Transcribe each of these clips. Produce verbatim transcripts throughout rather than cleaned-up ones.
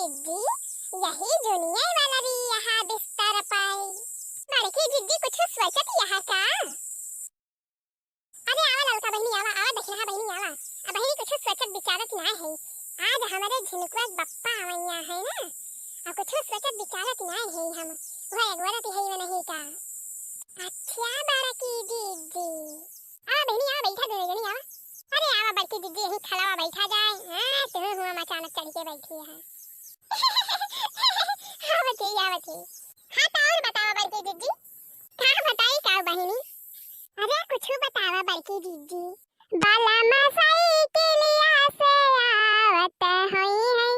जिज्जी, यही दुनिया वाला भी यहाँ बिस्तर पाई। बड़की जिज्जी कुछ सोचत यहाँ का? अरे आवा ललका बहिनी, आवा, आवा दखिनहा बहिनी, आवा। अब बहिनी कुछ सोचत विचारत ना है। आज हमारे झिनकुआ के बप्पा आवैया है ना, अब कुछ सोचत विचारत ना है हम। वह एक बार है वो नहीं का। अच्छा बड़की जिज्जी, आवा बहिनी, आवा बैठा दोनों जनी, आवा। अरे आवा बड़की जिज्जी, यही खलवा बैठा जाए। हाँ, तू हुआ अचानक चढ़ के बैठी है। आवत ही, आवत ही। हाँ, तो और बतावा बड़की जिज्जी। का बताई का बहिनी? अरे कुछ बतावा बड़की जिज्जी। बलमा साइकिलिया से आवत होई है,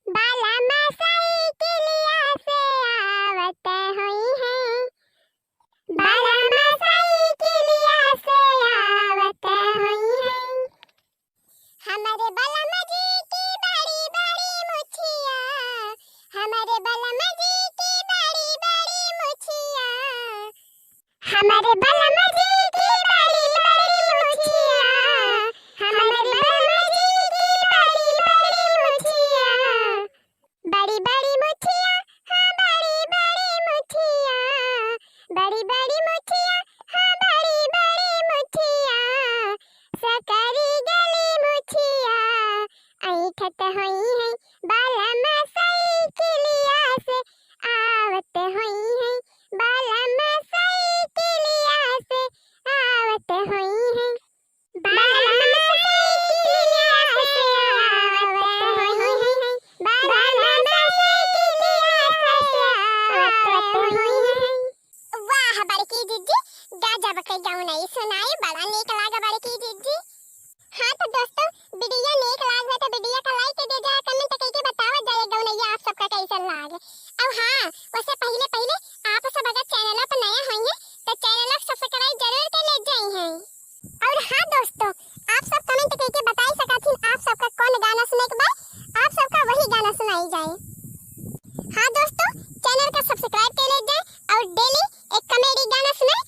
बलमा साइकिलिया से आवत होई है, बलमा साइकिलिया से आवत होई है। हमरे बलमा जी की बड़ी बड़ी मुछिया, हमरे बलमा जी की बड़ी बड़ी मुछिया, हमरे बलमा जी की बड़ी बड़ी मुछिया, हमरे बलमा जी की बड़ी बड़ी मुछिया। बड़ी बड़ी मुछिया, हाँ बड़ी बड़ी मुछिया, बड़ी बड़ी मुछिया, हाँ बड़ी बड़ी मुछिया, सकरी गली मुछिया, ऐठत होई है बलमा साइकिलिया से, आवत होई है बलमा साइकिलिया से, आवत होई है। वाह बड़की जिज्जी, गजब के गौनई सुनाई, बड़ा नीक लागे बड़की जिज्जी। हाँ तो दोस्तों, वीडियो नीक लागे तो वीडियो का like दे जा, comment करके बतावा जाए गौनैया आप सबका कैसन लागे। और हाँ, वैसे पहले पहले आप सब अगर चैनल पर नया होइहैं तो चैनल को subscribe जरूर कर ले जाइहैं। और हाँ दोस्तों, आप सब comment करके बताई सकत हिन आप सबका कौन गाना सुने के बा, आप सबका वही गाना सुनाई जाए। हाँ दोस्तों, चैनल का subscribe कर ले जाए और daily एक comedy गाना सुने।